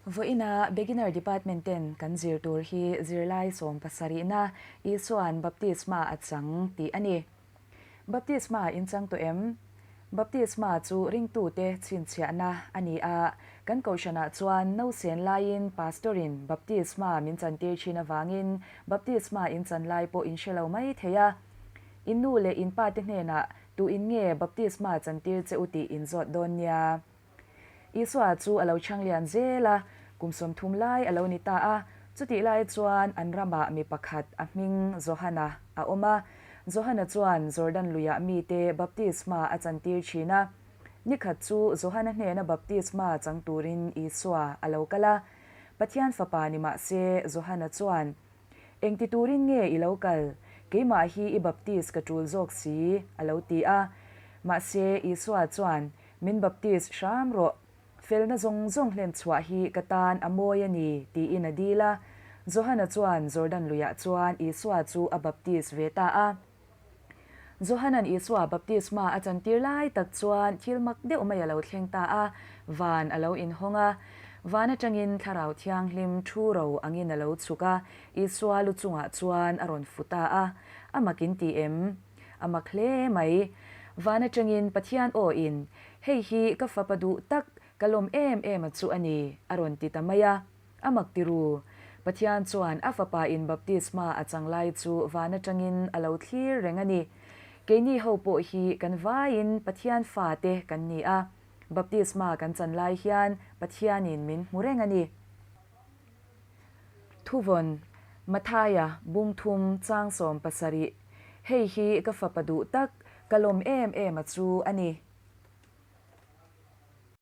Vawiina Beginner Department ten kan zir tur hi zirlai sawmpasarihna Isua'n baptisma a chang tih a ni. Baptisma in chang tawh em? Baptisma chu ringtute chhinchhiahna a ni a, kan kohhranah chuan nausen laiin Pastor-in baptisma min chantir thin avangin baptisma in chan lai pawh in hre lo mai thei a. In nu leh in pate hnenah tu in nge baptisma chantir che u tih in zawt dawn nia. Isua chu a lo chhang lian zel a, kum 30 lai a lo ni ta a. Chutih lai chuan an ramah mi pakhat a hming Johana a awm a. Johana chuan Jordan luiah mite baptisma a chantir thin a. Nikhat chu Johana hnena baptisma chang turin Isua a lo kal a. Pathian fapa ni mah se Johana chuan, Engti turin nge i lo kal? Keimah hi i baptis ka tul zawk si, a lo ti a. Mahse Isua chuan, Min baptis hram rawh. Felna zawng zawng hlen chhuah hi ka tan a mawi a ni, tiin a dil a. Johana chuan Jordan luiah chuan Isua chu a baptis ve ta a. Johana'n Isua baptisma a chantir lai tak chuan thil mak deuh mai a lo thleng ta a, van a lo inhawng a. Van atangin Thlarau Thianghlim thu ro angin a lo chhuk a, Isua lu chungah chuan a rawn fu ta a. A mak in ti em? A mak hle mai. Van atangin Pathian aw in, Hei hi ka fapa duh tak, ka lawm em em a chu a ni, a rawn ti ta mai a. A mak ti ru. Pathian chuan a fapa in baptisma a chang lai chu van atangin a lo thlir reng a ni. Keini ho pawh hi kan vaiin Pathian fa te kan ni a. Baptisma kan chan lai hian Pathianin min hmu reng a ni. Thuvawn, Mathaia, Bungthum, Chang 70, Hei hi ka fapa duh tak, ka lawm em em a chu a ni.